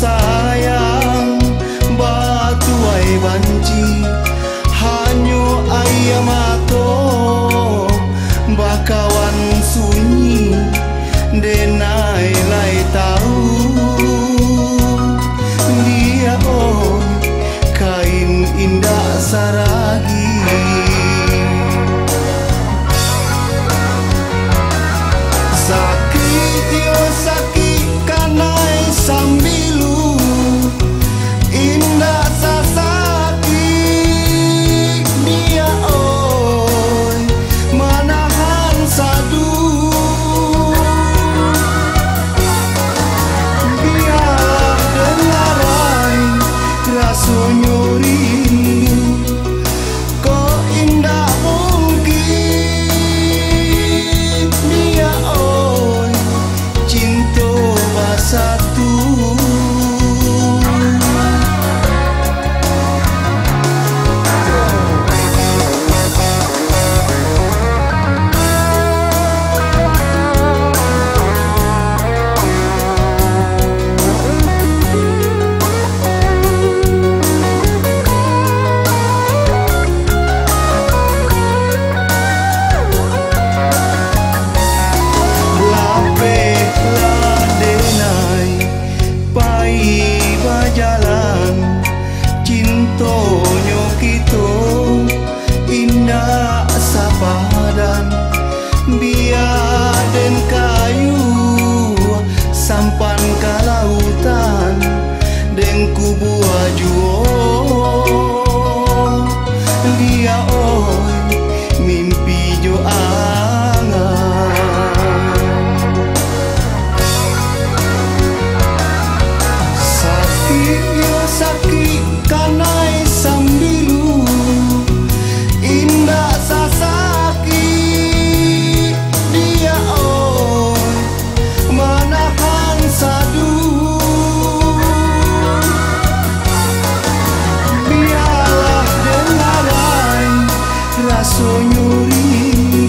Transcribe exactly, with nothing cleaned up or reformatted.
Sayang, batuai banci, hanyo aia mato bakawan sunyi, denai lai tau. Dia oi, kain indak saragi. Sakik yo sakik kanai sambilu, indak sasakik dia oi, manahan sadu. Bialah den larai rasonyo rindu, kok indak mungkin dia oi, cinto basatu. Lapehlah denai pai bajalan, cintonyo kito indak sapadan. Bia den kayu sampan ka lautan, den kubua juo dia oi, mimpi jo angan. Sakik yo sakik kanai sambilu, indak sasakik dia oi, manahan sadu. Bialah den larai rasonyo rindu,